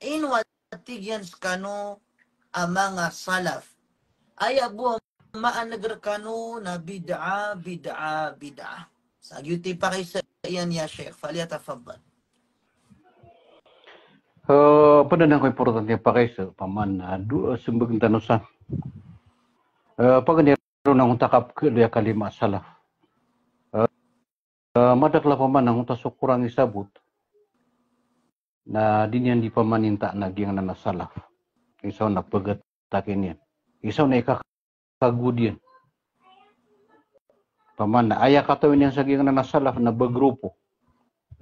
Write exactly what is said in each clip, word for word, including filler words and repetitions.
Ino a tig iyan skano a manga salaf? Aya bo a maaneg rekano na bid'ah, bid'ah, bid'ah. Sa giyoto i pakaiza iyan ya Sheikh, falyatafaddal. Eh, ped anan ko importante a pakaiza, opama na do, eh, sembag tano sa. Eh, paganay ron angkoto a kapkhaaloy a kalima a salaf. Eh, eh, madakel a opama na angkoto a so korang i sabot na di niyan di pamaninta na giyangkanan a salaf. Isa on na pegatakin iyan. Isa on na ikakagod iyan. Opama na aya katawi niyan sa giyangkanan a salaf na ba grupo.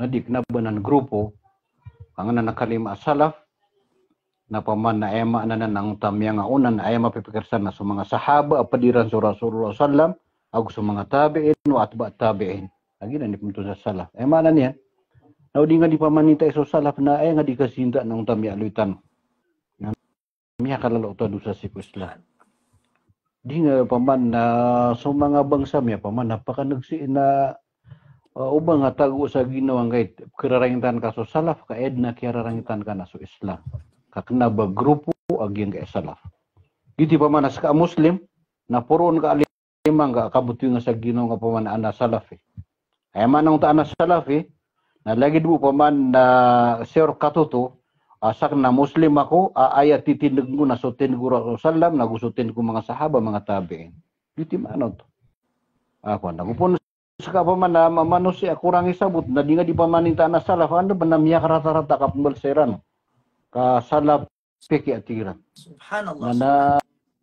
Na di kena ba anan grupo, angkanan a kalima a salaf, na opama na aya maana niyan na angkoto a miyangaoona na aya mapipikir san na so manga sahaba a ped iran so Rasulullah sallam, ago so manga tabi'in, wa atba' tabi'in. Lagid anan i pembetowan sa salaf. Aya maana niyan na o di nga di pamanintai so salaf na aya nga di kasinta na angkoto a miyaaloy tano. Na miyakalalaw oto a dosa sii ko Islam. Di nga opama na so manga bangsa mi opama na pakaneg sii na, eh, o ba nga tago sa ginawa ngka it, kerarangitan ka so salaf ka aya den a kiyararangitan ka na so Islam. Ka kena ba grupo a giyangkai a salaf. Giyoto i opama na seka a Muslim, na poroon ka a lima ngka a kabetowi nga sa ginawa ngka opama na ana salafi. Aya maana angkoto a ana salafi, na lagid bo opama na sii roo katoto, a saken na Muslim ako, a aya titindegen ko na so tindeg o Rasul sallam, na go so tindeg o manga sahaba, manga tabi'in. Giyoto i maana oto. Ako na go pon seka opama na ma-, manosiya a korang i sabot, na di nga di pamaninta ana salaf, anda ba na miyakarata-rata a kapembaloy siran. Ka salaf peke a tig iran. Subhanallah. Na, na,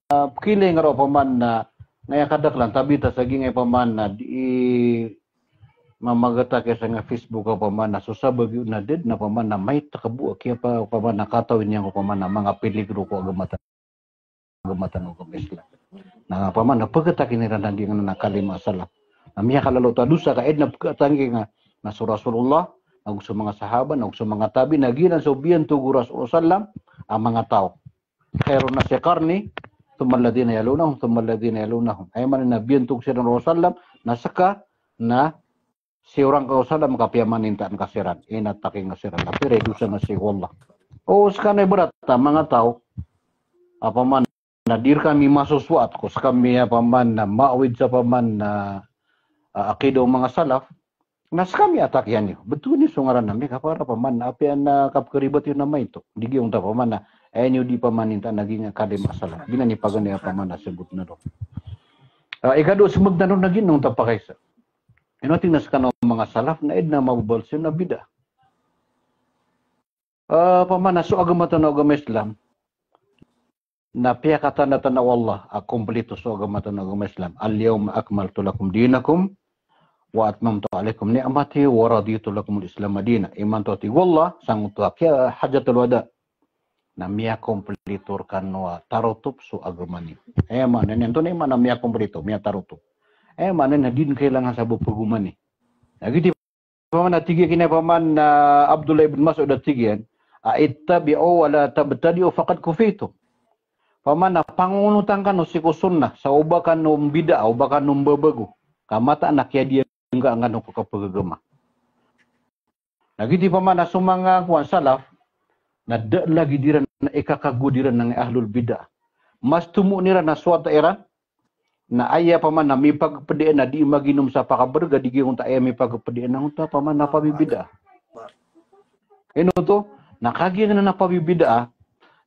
ah, pekilay nga roo opama na, na aya kadakelan, tabita sa giyangkai opama na, di, mamagatak iyan sa giyangkai Facebook opama na, so sabagi o na da den na opama na, maito ka bo a kiya pa, opama na, katawi niyan opama na, manga peligro ko agama ta-, agama tano a agama Islam. Na opama na, pegatakin iran a giyangkanan a kalima a salaf. Na miyakalalaw oto a dosa ka aya den a pegatakin nga, na so Rasulullah, na go so manga sahaba, na go so manga tabi'in, na giyanan so biyantog o Rasulullah sallam a manga taw. Khairun nasi qarni, thumma alladhina yalunahum, thumma alladhina yalunahum. Aya maana na biyantog siran o Rasulullah sallam, na seka, na sii o rangka o sallam ka piyamanintaan ka siran, inatakin ka siran, na pira i dosa nga sii ko Allah. O, sekano ibarat a manga taw, opama na di rekami masosoat ko sekami opama na maawid sa opama na, ah, aqidah o manga salaf, na sekami atakin iyo. Betowan iyo so ngaran ami, ka para opama na apiya na kapekeribat iyo na maito. Di giyangkoto opama na, aya niyo di pamaninta na giyangkai a kalima a salaf. Giyanan i paganay opama na sabot na roo. Ah, ikadowa, sembag tano na giyangkoto a pakaiza. Ino a tig na sekano manga salaf na aya den a mababaloy siran na bid'ah. Ah, opama na so agama tano a agama Islam, na piyakatanda-tanda o Allah a komplito so agama tano a agama Islam. Al-yawma akmaltu lakum dinakum wa atmamtu alaykum ni'mati wa raditu lakumul Islama dina. Imanto, tig o Allah, sangkoto a kiya hajjatul wada, na miyakomplito rekano a tarotop so agama niyo. Aya maana niyan, antonaa i maana miyakomplito, miyatarotop? Aya maana niyan na di den kailangan sa bo pegomani. Na giyoto i opama na tig iyan, opama na Abdullah ibn Mas'ud a tig iyan a, "Ittabi'u wa la tabtadi'u faqad kufitum." Opama na pangonotan kano sii ko sunnah, sa o ba kano mbid'ah, o ba kano mbabago, ka mataan a kiyadiyan ngka angkano ko kapagagama. Na giyoto i opama na so manga kowan salaf, na da lagid iran a ikakagod iran angkai a ahlul bid'ah. Mas tomo iran a sowata iran, na aya opama na mipagpedaan a di maginom sa pakaberga, di giyangkoto a aya mipagpedaan angkoto a opama na pabibid'ah. Ino oto, na kagiya anan a pabibid'ah,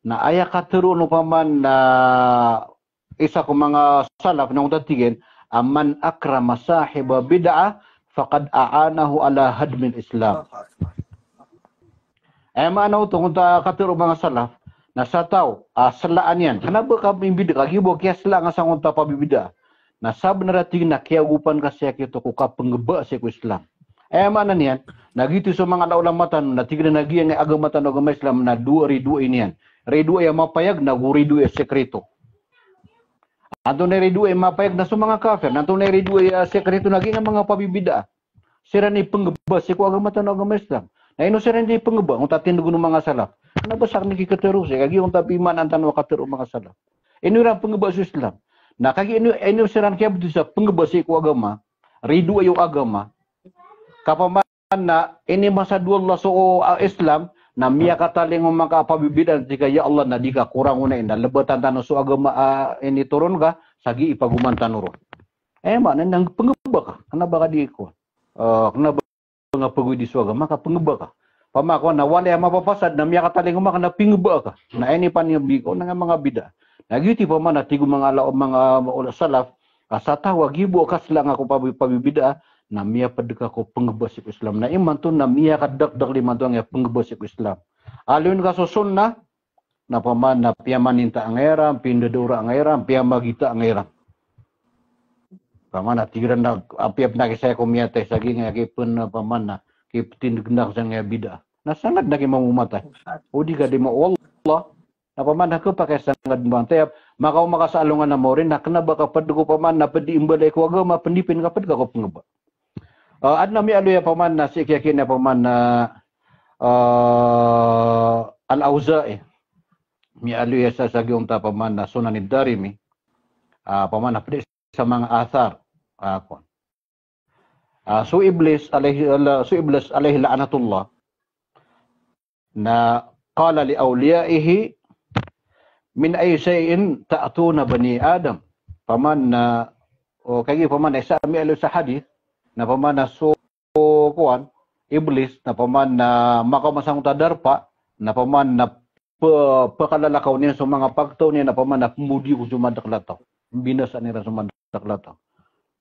na aya katero on opama na isa ko manga salaf na angkoto a tig iyan a, "Man akrama sahiba bid'ah, faqad a'anahu ala hadmil Islam." Aya maana oto angkoto a katero o manga salaf, na sa taw a selaan iyan. Kena ba ka mimbid'ah, kagiya bo kiyaselaan ka sangkoto a pabibid'ah, na sabenar a tig iyan na kiyaogopan ka sii ko kapenggebaa sii ko Islam. Aya maana niyan, na giyoto so manga ulama tano, na tig iran a giyangkai a agama tano a agama Islam, na dowa, ridoay niyan. Ridoay a mapayag, na go ridoay a sekreto. Antonaa i ridoay a mapayag na so manga kafir, na antonaa i ridoay a sekreto na giyangkai a manga pabibid'ah. Siran i penggebaa sii ko agama tano a agama Islam. Na ino siran i penggebaa, angkoto a tindeg o manga salaf. Kena ba saken i kikatero sii, kagiya angkoto a pimanaan tano a katero o manga salaf. Ino iran penggebaa so Islam. Na kagiya ino, ino siran kiyabetowi sa penggebaa sii ko agama, ridoay o agama. Ka opama na inimasad o Allah so, ah, Islam, na miyakatalingoma ka a pabibidaan, tig ka, "Ya Allah, na di ka korangonai, na lebatan tano so agama a initoron ka, sa gii pagoman tano ron." Aya maana niyan na pengeba ka, kena ba ka di ko. Eh, kena ba nga pegoi di so agama ka pengeba ka. Pama ko na walay a mapapasad na miyakatalingoma ka na pengeba ka. Na aya niyan paniyabi ko na nga manga bid'ah. Na giyoto i pama na tig o manga ala-, manga ula salaf, ka sa taw a giya bo a kasla nga ko pabi-, pabibid'ah, na miyaped ka ko pengeba sii ko Islam. Na imanto na miyakadakdakl imanto a pengeba sii ko Islam. Aloyn ka so sunnah, na pama na piyamaninta nga iran, pindadawra nga iran, piyamagita nga iran. Pama na tig iran na, apiya na kisaya ko miyatay sa giya nga kipen, pama na kipetindeg na sa nga bid'ah. Na sangad na kimamomatay. O di ka di ma-, wallah. Na pama na kepakay sangad matay. Makaoma ka sa alongan a maori, na kena ba ka ped ko pama na pedi imbalay ko agama, pendipin ka ped ka ko pengeba. Ah, aden a miyaaloy a pama na sii kiyakiya pama na, ah, Al-Awza'i. Miyaaloy sa, sa giyangkoto a pama na Sunan ad-Darimi. Ah, pama na pedi sa manga athar. Ah, kon. Ah, so Iblis alayhi, ala-, so Iblis alayhi la'natullah. Na qala li awliyaihi, "Min ayyi shay'in ta'tuna bani Adam?" Pama na, o, kagiya pama na isa a miyaaloy sa hadith, na pama na so, kowan, Iblis, na pama na makaoma sangkoto a darpa, na pama na pe-, pekalalakaw niyan so manga pagtaw niyan, na pama na pemodiyo ko so madakl a taw. Mbinasaan iran so madakl a taw.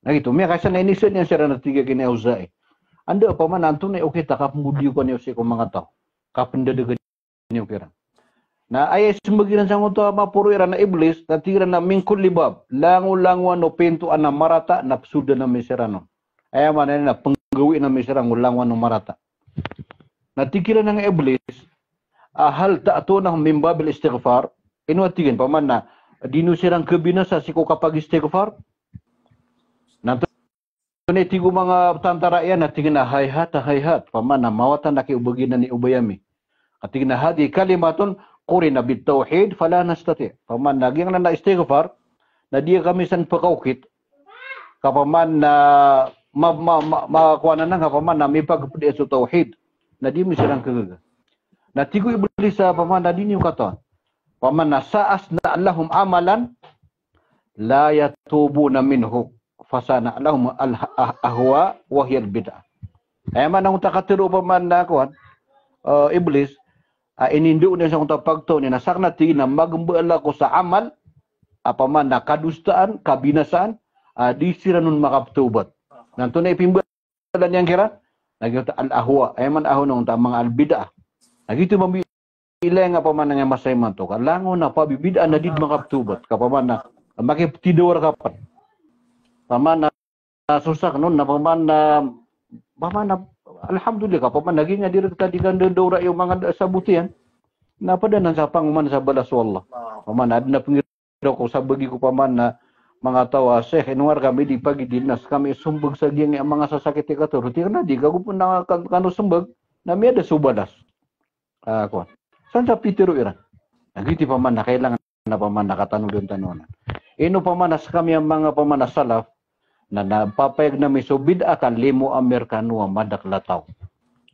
Na giyoto, miyakaisa na inisa niyan siran a tig iyan a Awza'i. Anda pama na antonaa i okit a kapemodiyo ko niyo sii ko manga taw. Kapendadagan niyo kiran. Na aya isembag iran sangkoto a maporo iran a Iblis, na tig iran a min kulli bab. Langolangowan o pinto a na marata, na pesodan ami siran on. Aya maana niyan na penggawii ami siran o langowan o marata. Na tig iran a Iblis, "A hal ta'tunahum min babil istighfar?" Ino a tig iyan, pama na, di niyo siran kebinasa sii ko kapag-istighfar? Na antonaa i tig o manga tantara iyan, na tig iyan a hayhat, hayhat. Pama na mawatan a ki o ba giyanan i obay ami. Ka tig iyan a hadhihi kalimatun qurina bit tawhid fala nastati'. Pama na giyangkanan a istighfar, na di kami san pekaokit. Ka pama na ma-, ma-, ma-, ma-, kowan anan ka pama na mipagped iyan so tawhid. Na di mi siran kegaga. Na tig o Iblis a pama na di niyo katawan. Pama na sa'asna' lahum amalan la yatubuna minhu, fasana' lahum al-, ah-, ahwa wa hiyal bid'ah. Aya maana o takatero pama na kowan, eh, Iblis, a inindao niyan sangkoto a pagtaw niyan, na sakn a tig iyan a magembal ako sa amal, a pama na kadosaan, kabinasaan, a di siran on makapetawbat. Na antonaa i pimbalan iyan kiran? Na giyoto a al-ahwa, aya maana ahwa na onta a manga al-bid'ah. Na giyoto i mambi- ilay nga pama na nga masa imanto ka langon a pabibid'ah na di makapetawbat ka pama na makipetidawar ka pen. Pama na sosak non na pama na, pama na, alhamdulillah ka pama na giya di rek tadi kan da dawra iyo manga da sabot iyan. Na ped anan sa pangoman sa balas o Allah. Pama na aden a pengir- ko sabagi ko pama na manga taw a, "Sheikh, ino nga rkami di pagidi na sekami sombag sa giyangkai a manga sasakit i katero." Tig iyan a di ka go pen na kan-, kano sembag, na miyada so balas. Ah, kowan. San sa pitero iran. Na giyoto i pama na kailangan a pama na katanodan tano anan. Ino pama na sekami a manga pama na salaf, na, na papayag ami so bid'ah ka limo ami rekano a madakl a taw.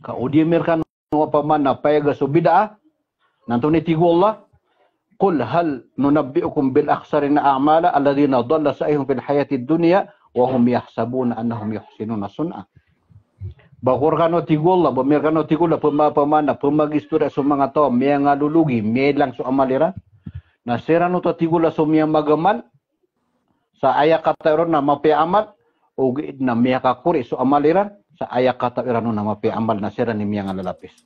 Ka o di ami rekano a pama na payaga so bid'ah, na antonaa i tig o Allah, "Qul hal nunabbi'ukum bil akhsarina a'mala alladhina dhalla sa'yuhum fil hayatid dunya wa hum yahsabuna annahum yuhsinuna sun'a." Ba ko rekano, tig o Allah, ba mi rekano, tig o Allah, pema-, pama na pemagistoriya so manga taw a miyangalologi, miyailang so amal iran. Na siran oto, tig o Allah, so miyamagamal, sa aya kataw iran na mapiya a amal, ogaid na miyakakori so amal iran, sa aya kataw iran on na mapiya a amal na siran i miyangalalapis.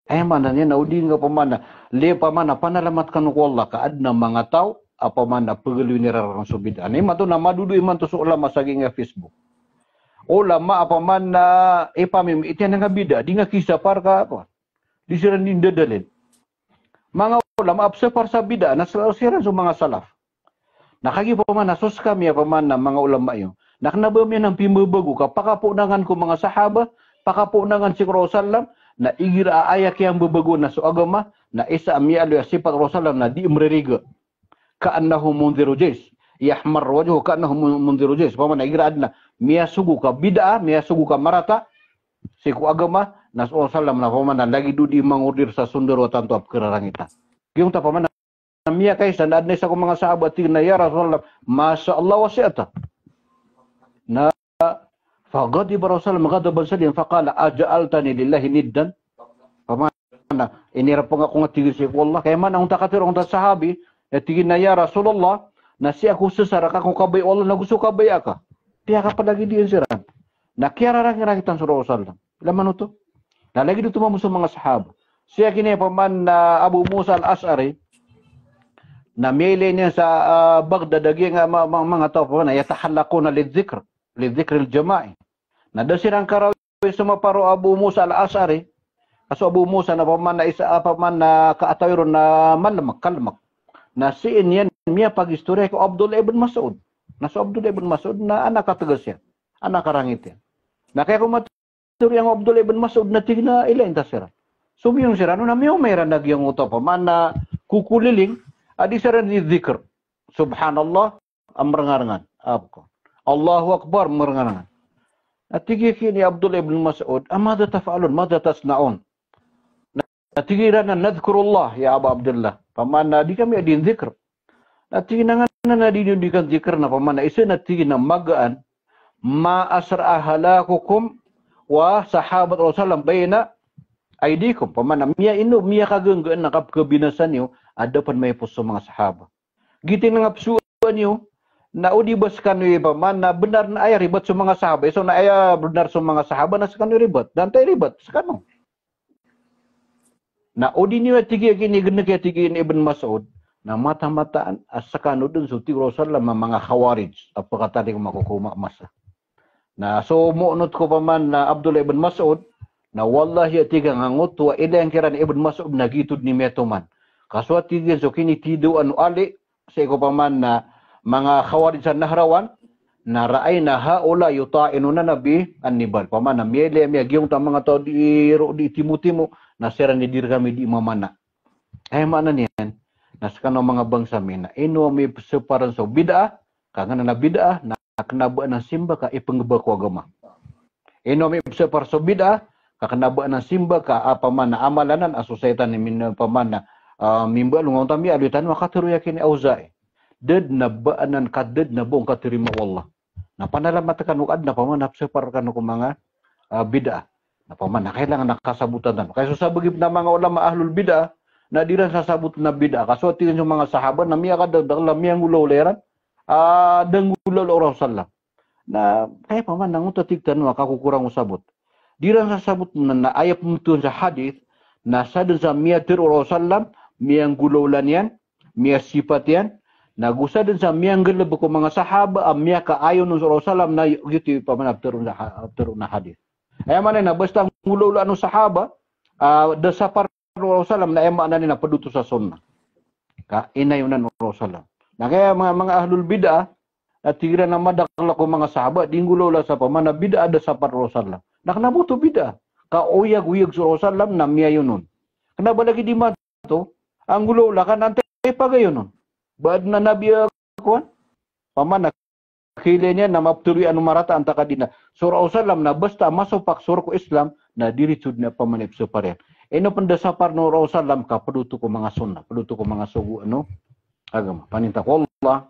Aya maana niyan na o di nga pama na, le pama na panalamat kano ko Allah ka aden a manga taw a pama na pegaloyin iran so bid'ah. Na imanto na madodo imanto so ulama sa giyangkai a Facebook. Ulama a pama na ipamimiti iyan a nga bid'ah, di nga kisapar ka apa. Di siran di ndadalil. Manga ulama a pesapar sa bid'ah, na sel-, siran so manga salaf. Na kagiya pama na so sekami a pama na manga ulama iyo, na kena ba miyanan pimbabago ka pakapoonangan ko manga sahaba, pakapoonangan sii ko Rasulullah sallam, na igira a aya kiyambabagoan na so agama, na isa a miyaaloy a sipat o Rasulullah sallam na di meririga. Ka'annahu mundhiru jaysh. Yahmarru wajhuhu ka'annahu mun-, mundhiru jaysh. Pama na igira aden a miyasogo ka bid'ah, miyasogo ka marata sii ko agama, Na so Rasulullah na pman na lagid o di mangorder sa sondaro a tanto a pkhararangitan. Giyangkoto pman na miyakaisa na adn a isa ko manga sahaba a tig iyan a, "Ya Rasulullah, masha Allah wa shi'ta." Na faghadiba Rasulullah ghadaban shadidan faqala, "Aja'altani lillahi niddan?" Pman na inirapang ako nga tig iyan sii ko Allah. Kay man a onta katharo o onta sahabi, na tig iyan a, "Ya Rasulullah, na sii ako sasar a ka ako kabaya o Allah nago so kabaya ka." Piyakapalagidian siran. Na kiyararangirangitan so Rasulullah. Ilay man oto. Na lagid oto mambo so manga sahaba. Sii akn i pman na Abu Musa al-Ash'ari, na miyailay niyan sa, ah, Baghdad a giyangkai a ma-, ma-, manga taw pman na yatahallaquna lidh-dhikr, lidh-dhikril jama'i. Na da siran karawi so maparo Abu Musa al-Ash'ari. Ka so Abu Musa na pman na isa, ah, pman na kaatawi ron na malmak, kalmak. Na sii niyan miyapagistoriya ko Abdullah ibn Mas'ud. Na so Abdullah ibn Mas'ud na anak a tegas iyan. Anak a rangit iyan. Na kaya ko tharo iyan o Abdullah ibn Mas'ud na tig iyan a ilay ta siran. Somiyong siran on na miyaoma iran a giyangkoto pman na kokoliling a di siran di dhikr. Subhanallah, a mrngarngan. Apko. Allahu Akbar, mrngarngan. Na tig iyan ki ni Abdullah ibn Mas'ud, "A madha taf'alun, madha tasna'un?" Na tig iran a, "Nadhkurullah, ya Aba Abdillah." Pman na di kami a di dhikr. Na tig iyan a nganan a di niyo di kan dhikr na pman na isa na tig iyan a magaan, "Ma asra'a halakukum wa sahabat Rasulullah bayna aydikum." Pman na miyaino, miyakaganggaan a kapkhabinasa niyo a da pn maipos so manga sahaba. Giyoto i manga psowa niyo, na o di ba skano i pman na bnar na aya ribat so manga sahaba. Iso na aya bnar so manga sahaba na skano i ribat. Da antaa i ribat, skano. Na o di niyo a tig iyan ki ni, gn ki a tig iyan i Ibn Mas'ud, na mataan-mataan a skano dn so tig o Rasulullah a manga Khawarij a pkatari ko mako ko ma-, masa. Na so moonot ko pman na Abdullah ibn Mas'ud, na wallahi a tig iyan a ngoto a ilay ngka kiran i Ibn Mas'ud na giyoto dn i miyatoman. Ka so a tig iyan so kinitidoan o Ali, sii ko pman na manga Khawarij sa Nahrawan, na ra'ayna ha'ula'i yuta'inuna bi an-nibal. Pman na miyailay ami a giyangkoto a manga taw di ro di timotimo, na siran i di rkami di mamana. Aya maana niyan, na skano manga bangsa mi na ino a mipsapar so bid'ah, ka nganan a bid'ah, na kna ba anan simba ka ipngba ko agama. Ino a mipsapar so bid'ah, ka kna ba anan simba ka a pman na amalan anan a so saitan i min-, pman na, ah, mimbalong a onta miyaaloy tano a katharo iyan ki ni Awza'i. Da dn a ba anan ka da dn a ba on katarima o Allah. Na panalamat kano ka adn a pman na psapar kano ko manga, ah, bid'ah. Na pman na kailangan a kasabotan tano. Kay so sabagi pn a manga ulama ahlul bid'ah, na di ran sasabotn a bid'ah. Ka so a tig iyan so manga sahaba na miyakadakdakl a miyanggolawla iran, ah, da nggolawla o Rasulullah. Na kay pman na ngoto a tig tano a kakokorang o sabot. Di ran sasabotn na, na aya pmbtowan sa hadith, na sadn sa miyatharo o Rasulullah, miyanggolawla niyan, miyasipat iyan, na go sadn sa miyanggalbk o manga sahaba a miyakaayon on so Rasulullah, na giyoto i pman a ptharoon sa ha-, ptharoon a hadith. Aya maana niyan na basta nggolawlaan o sahaba, ah, da sapar o Rasulullah na aya maana niyan na pd oto sa sunnah. Ka inayonan o Rasulullah. Na kaya manga, manga ahlul bid'ah, na tig iran a madakl ko manga sahaba di nggolawla sa pman a bid'ah da sapar o Rasulullah. Na kna ba oto bid'ah? Ka oyagoyag so Rasulullah na miyayon on. Kna ba lagid imanto a nggolawla ka na antaa i pagayon on? Ba adn a nabi a kowan? Pman na khilay niyan na maptharo iyan o marata antaa ka di na. So Rasulullah na basta masopak so rk o Islam, na diritso dn a pman i psapar iyan. Ino pn da sapar o Rasulullah ka pd oto ko manga sunnah, pd oto ko manga sogo ano, agama. Paninta ko Allah,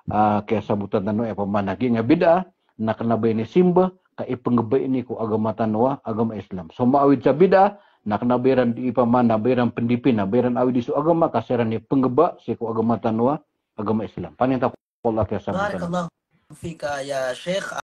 ah, kiyasabotan tano i pman a giya bid'ah, na kna ba ini simba, ka ipngba ini ko agama tano a agama Islam. So maawid sa bid'ah, na kna ba iran di pman na ba iran pndipin, na ba iran awidi so agama, ka siran i pngba sii ko agama tano a agama Islam. Paninta ko Allah kiyasabotan. Barakallahu fika ya Sheikh.